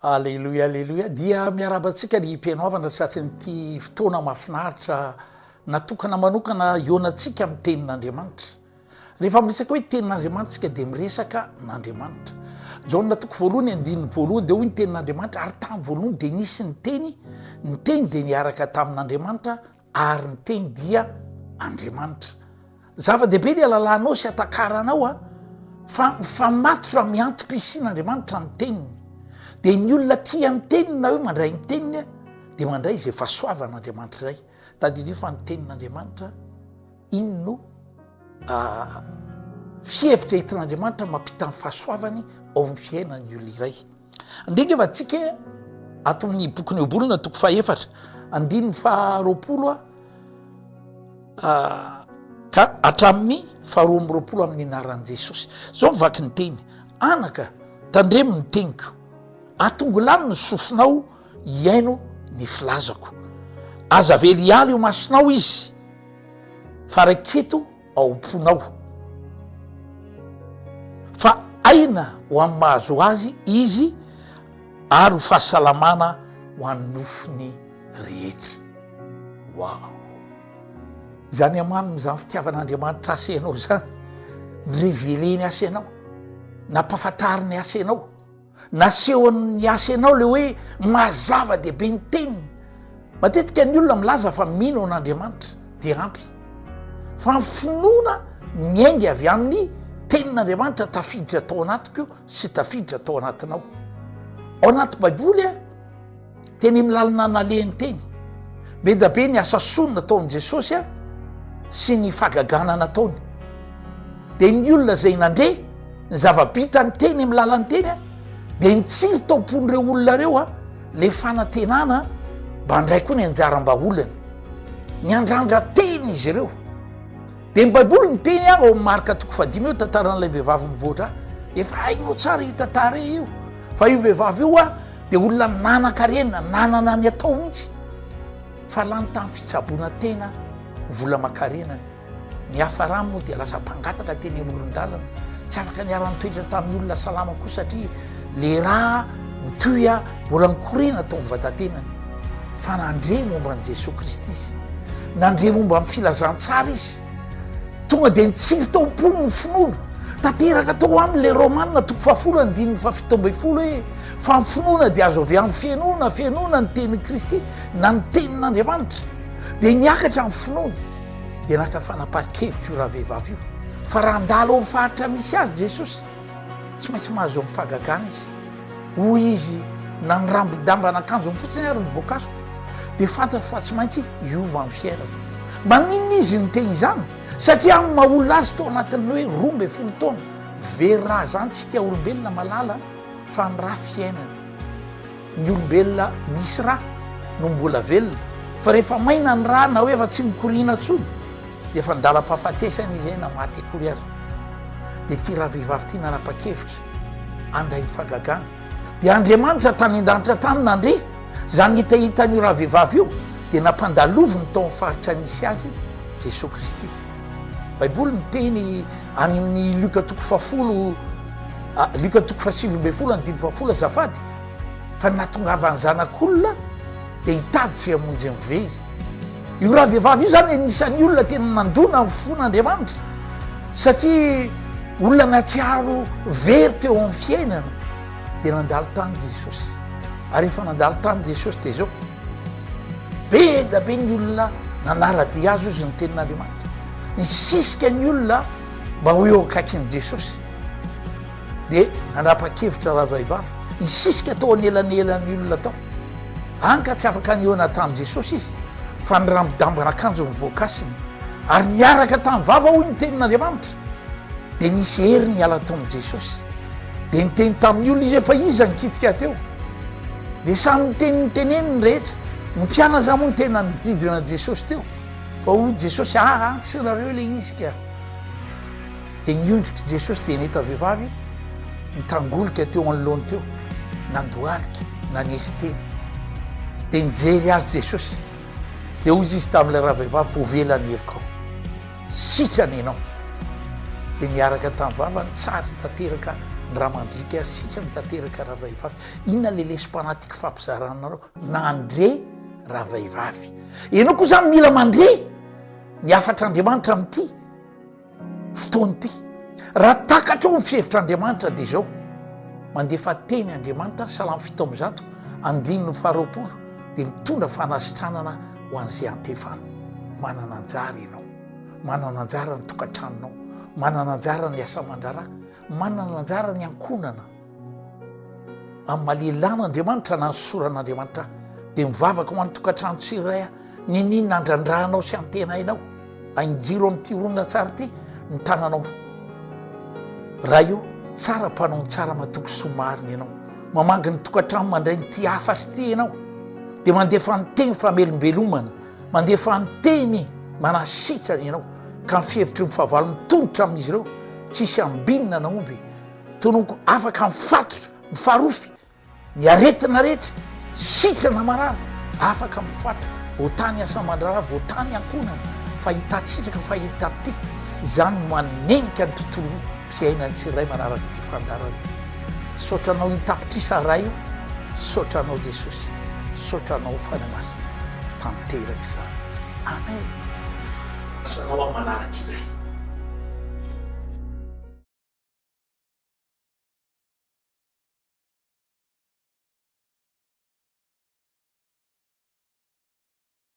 Aleloia aleloia dia miarahaba antsika ry mpihaino havana tratrin'ity fotoana mahafinaritra natokana manokana hihaonantsika amin'ny tenin'Andriamanitra. Rehefa miresaka hoe tenin'Andriamanitra isika dia miresaka n'Andriamanitra. Jaona toko voalohany andininy voalohany dia hoy ny tenin'Andriamanitra ary tamin'ny voalohany dia nisy ny teny, ny teny dia niaraka tamin'Andriamanitra ary ny teny dia Andriamanitra. Zava-dehibe ny alalanao sy atakaranao a fa mifamatotra amin'ny antom-pisian'Andriamanitra ny teniny. Dia ny olona tia ny teniny na hoe mandray ny teniny dia mandray izay fahasoavan'Andriamanitra izay. Tadidio fa ny tenin'Andriamanitra iny no fihevitra entin'Andriamanitra mampita ny fahasoavany ao amin'ny fiainan'ny olona iray. Andeha ange fa tsika ato amin'ny bokin'ny Ohabolana toko fahefatra andininy faharoapolo a ka hatramin'ny faharoa amby roapolo amin'ny anaran'i Jesosy. Zao mivaky ny teny, anaka tandremo ny teniko, atongilano ny sofinao hihaino ny filazako. Aza avela hiala eo masonao izy fa raiketo ao am-ponao. Fa aina ho an'ny mahazo azy izy ary ho fahasalamana ho an'ny nofony rehetra. Wow! Izany amaminy izany fitiavan'Andriamanitra asy ianao izany, nireveleny asy ianao, nampahafantariny asy ianao. Nasehon'ny asa ianao le hoe maha zava-dehibe ny teniny. Matetika ny olona milaza fa mino an'Andriamanitra dia ampy. Fa ny finoana miainga avy amin'ny tenin'Andriamanitra tafiditra tao anatiko sy tafiditra tao anatinao. Ao anaty Baiboly a, Teny amin'ny lalana nalehany teny. Be da be ny asa soa nataon'i Jesosy a, sy ny fahagagana nataony. Dia ny olona izay nandre ny zava-bitany teny amin'ny lalany teny a, dia nitsiry tao am-pon'ireo olona ireo a, le fanantenana mba handray koa ny anjaram-baolany. Niandrandra teny izy ireo. Dia ny Baiboly miteny ao amin'ny Marka toko fahadimy eo tantaran'ilay vehivavy mivoatra. Efa hainao tsara io tantara io. Fa io vehivavy io a, dia olona nanan-karena, nanana ny atao mihitsy, fa lany tamin'ny fitsaboana tena vola aman-karenany. Ny hafarany moa dia lasa mpangataka teny amoron-dalana, tsy afaka niara-nitoetra tamin'ny olona salama koa satria le rà mitohy mbola nikoriana tao amin'ny vatatenany. Fa nandre momba an'i Jesoa Kristy izy, nandre momba ny filazantsara izy. Tonga dia nitsiry tao am-pony ny finoana. Tanteraka tao aminy ilay Romana toko fahafolo andininy fahafito ambin'ny folo hoe fa ny finoana dia azo avy amin'ny fihenoana, fihenoana ny tenin'i Kristy na ny tenin'Andriamanitra. Dia niakatra ny finoany. Dia naka fanapahan-kevitra io ravehivavy io fa raha handalo ao amin'ny faritra misy azy Jesosy, tsy maintsy mahazo ny fahagagana izy. Hoy izy, na ny rambon-damban'akanjony fotsiny ary no voakasiko, dia fantatro fa tsy maintsy hiova ny fiainako. Maninona izy niteny izany? Satria amin'ny maha olona azy tao anatin'ny hoe 12 taona, very raha izany tsika olombelona malala fa ny rà fiainana. Ny olombelona misy rà no mbola velona, fa rehefa maina ny rà na hoe efa tsy mikoriana intsony, dia efa an-dalam-pahafatesana izy na maty akory aza. Dia ity ravehivavy ity nanapa-kevitra handray ny fahagagana. Dia Andriamanitra tany an-danitra tany nandre izany hetahetan'io ravehivavy io, dia nampandaloviny tao amin'ny faritra nisy azy Jesoa Kristy. Baiboly miteny any amin'ny Lioka toko fahafolo, Lioka toko fahasivy ambin'ny folo andininy fahafolo azafady, fa ny nahatongavan'ny Zanak'olona dia hitady sy hamonjy ny very. Io ravehivavy io izany anisan'ny olona tena nandona ny fon'Andriamanitra satria olona nahatsiaro very teo amin'ny fiainana dia nandalo tany Jesosy. Ary rehefa nandalo tany Jesosy dia izao, be da be ny olona nanara-dia azy hozy ny tenin'Andriamanitra. Nisisika ny olona mba ho eo akaikin'i Jesosy. Dia nanapa-kevitra ravehivavy nisisika tao anelanelan'ny olona tao. Hany ka tsy afaka nihaona tamin'i Jesosy izy, fa nirambidambin'akanjo ny voakasiny, ary niaraka tamin'ny vava hoy ny tenin'Andriamanitra. Dia nisy hery niala tao amin'i Jesosy. Dia niteny tamin'ny olona izy hoe, Fa iza nikitika teo? Dia samy niteny niteneny ny rehetra. Ny mpianatra moa no tena nididina Jesosy teo. Fa hoy Jesosy, Aa, tsy nareo ilay izy ka. Dia niondrika i Jesosy dia nahita vehivavy nitangolika teo anoloany teo, nandohalika, nanery tena. Dia nijery azy Jesosy. Dia hoy Izy tamin'ilay ravehivavy, Voavela ny helokao. Sitrana ianao. Dia niaraka tamin'ny vavany tsara tanteraka Ny ra mandriaka sitrana tanteraka ravehivavy. Inona le lesom-panahy tiako fampizarana anareo? Nandre ravehivavy. Ianao koa zany mila mandre ny hafatr'Andriamanitra amin'ity fotoana ity. Raha takatrao ny fihevitr'Andriamanitra dia izao, mandefa teny Andriamanitra, Salamo 107, andininy faharoapolo, dia mitondra fanasitranana ho an'izay antefany. Manana anjara ianao, manana anjara ny tokantranonao, manana anjara ny asa aman-draharaha, manana anjara ny ankohonana. Amin'ny maha lehilahin'Andriamanitra na ny soran'Andriamanitra ahy, dia mivavaka ho an'ny tokantrano tsirairay aho, niniana andrandrahanao sy antenainao, ahin-jiro amin'ity horonan-tsary ity ny tananao. Ray o, tsara mpanao ny tsara matoky soa marina ianao. Mamangy ny tokantrano mandray ny ity hafatra ity ianao, dia mandefa ny teny famelombelomana, mandefa ny teny manasitrana ianao, ka ny fihevitry ny fahavalo mitonitra amin'izy ireo, tsisy ambinina na omby, Tononiko afaka mifatotra, mifarofy, ny aretina rehetra, sitrana marary, afaka mifatotra, voatany asa aman-draharaha, voatany ankohonana, fahita-tsitraka, fahita-pitia. Izany no manenika ny tontolom-piainan'ny tsirairay manaraka ity fandaharana ity. Misaotra anao in-tapitrisa Ray o, misaotra anao Jesosy, misaotra anao Fanahy Masina. Tanteraka izany. Amen. Asanao amin'ny manaraka indray.